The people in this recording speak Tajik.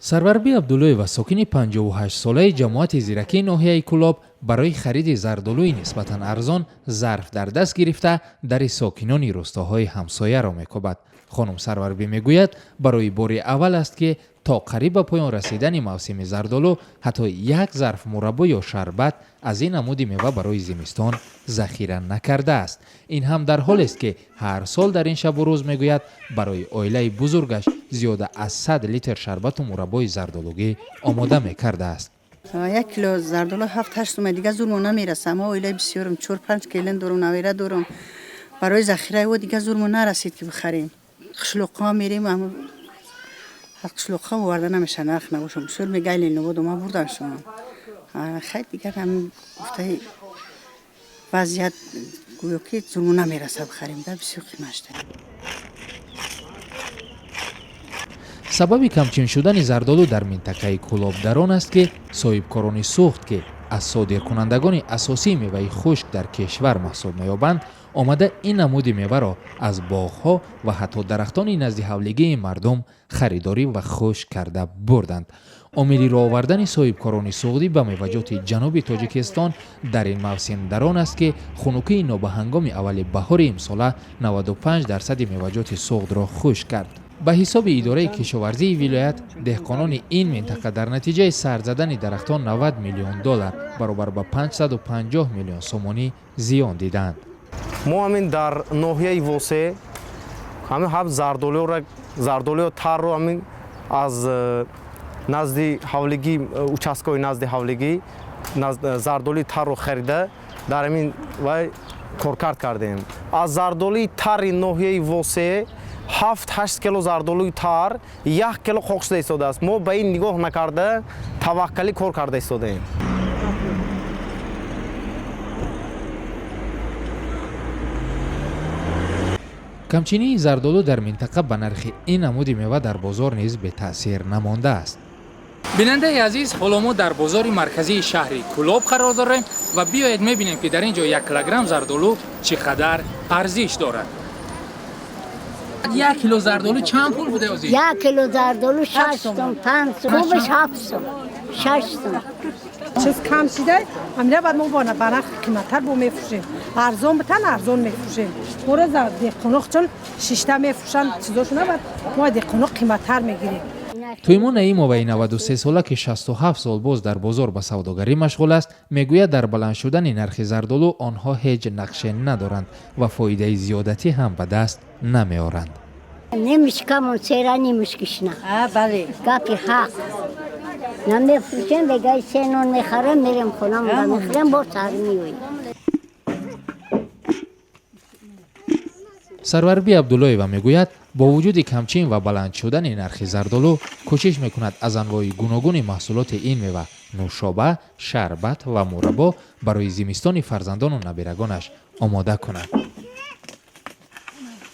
Сарварби Абдуллоева, сокини 58-солаи ҷамоати Зиракии ноҳияи Кӯлоб, барои хариди зардолӯи нисбатан арзон зарф дар даст гирифта дари сокинони рӯстоҳои ҳамсояро мекӯбад. Хонум Сарварбӣ мегӯяд, барои бори аввал аст, ки то қариб ба поён расидани мавсими зардолӯ ҳатто як зарф мураббо ё шарбат аз ин намуди мева барои зимистон захира накардааст. Ин ҳам дар ҳолест, ки ҳар сол дар ин шабу рӯз, мегӯяд, барои оилаи бузургаш зиёда аз 100 литр шарбату мураббои зардолугӣ омода мекардааст. 1 кило зардолу 7-8 сума, дига зурмо намераса. Мо оилаи бисёрам, чор панҷ келин дорум, навера дорум. Барои захираи о дига зурмо нарасид, ки бихарем. Қишлоқҳо мерем, аз қишлоқҳо оварда намеша, нарх набошам. Бисёр мегай Ленинобод ма бурданшон. Хай, дигар ҳамин гуфтаи вазъият, гӯё ки зурмо намераса бихарем, да бисёр қимат шуда. Сабаби камчин шудани зардолу дар минтақаи Кӯлоб дар он аст, ки соҳибкорони Суғд, ки аз содиркунандагони асосии меваи хушк дар кишвар маҳсуб меёбанд, омада ин намуди меваро аз боғҳо ва ҳатто дарахтони назди ҳавлигии мардум харидорӣ ва хушк карда бурданд. Омили роҳ овардани соҳибкорони суғдӣ ба меваҷоти ҷануби Тоҷикистон дар ин мавсим дар он аст, ки хунукии нобаҳангоми аввали баҳори имсола 95 дарсади меваҷоти Суғдро хушк кард. Ба ҳисоби идораи кишоварзии вилоят, деҳқонони ин минтақа дар натиҷаи сар задани дарахтон 90 миллион доллар, баробар ба 550 миллион сомонӣ, зиён дидаанд. Мо ҳамин дар ноҳияи Восе ҳамин ҳафт зардолиёра, зардолиё тарро ҳамин аз назди ҳавлигӣ, участкаҳои назди ҳавлигӣ зардолии тарро харида, дар ҳамин вай коркард кардем. Аз зардолии тари ноҳияи Восе 7-8 кило зардолуи тар 1 кило хок шуда истодааст. Мо ба ин нигоҳ накарда, таваккалӣ кор карда истодаем. Камчинии зардолу дар минтақа ба нархи ин намуди мева дар бозор низ бетаъсир намондааст. Бинандаи азиз, ҳоло мо дар бозори марказии шаҳри Кӯлоб қарор дорем ва биёед мебинем, ки дар ин ҷо 1 килограмм зардолу чӣ қадар арзиш дорад. 1 кило зардолу чанд пул буда озӣ? 1 кило зардолу 6 сум, 5 сум, хубаш 7 сум, 6 сум. Чиз кам шида, ҳамина баъд мо ба нарх қиматтар бо мефурӯшем. Арзон битан, арзон мефурӯшем. Моро деҳқоно чун шишта мефурӯшанд чизошона, баъд мо деҳқоно қиматтар мегирем. Туймо Наимоваи 93сола, ки 67 сол боз дар бозор ба савдогарӣ машғул аст, мегӯяд, дар баланд шудани нархи зардолу онҳо ҳеҷ нақше надоранд ва фоидаи зиёдатӣ ҳам ба даст намеоранд. Немишкамон сера, немишкишна. Бале. Гапи ҳақ. Намефурӯшем, бегаи се нон мехарем, мерем хонамон, мехӯрем, бо сар меоем. Сарварби Абдуллоева мегӯяд, бо вуҷуди камчин ва баланд шудани нархи зардолу кӯшиш мекунад аз анвои гуногуни маҳсулоти ин мева нӯшоба, шарбат ва мураббо барои зимистони фарзандону набирагонаш омода кунад.